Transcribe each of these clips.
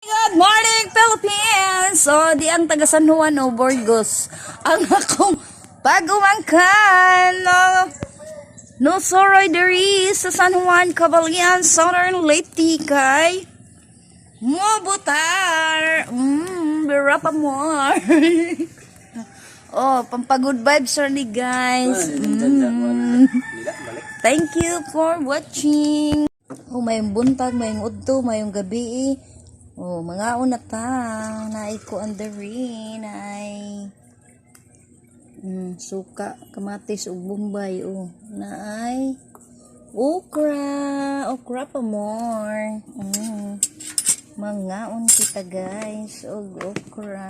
Good morning, Philippines! So, di ang taga San Juan o Burgos. Ang akong pagumangkan. No, no soroy diri sa San Juan, Cabalian, Southern Leyte kay Mobutar. Bira pa more. Oh, pampag-good vibes ni guys. Thank you for watching. Oh, mayong buntag, mayong udto, mayong gabi. Oh, mga una ta. Naay ko diri, naay suka, kamatis ug bombay. Oh, naay okra, okra pa more. Mangaon kita, guys, og okra.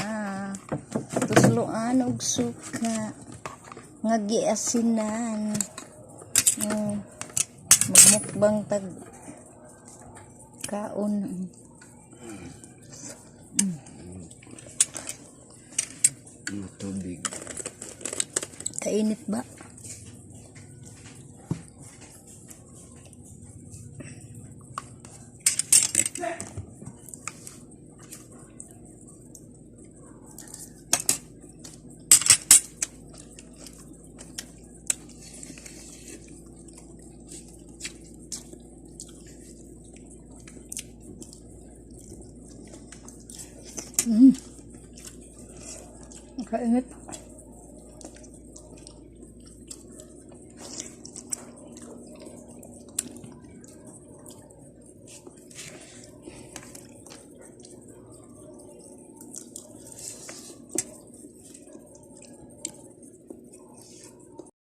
Tusloan og suka nga giasinan. Magmukbang tag kaon. Tubig. Kainit ba? Kainit.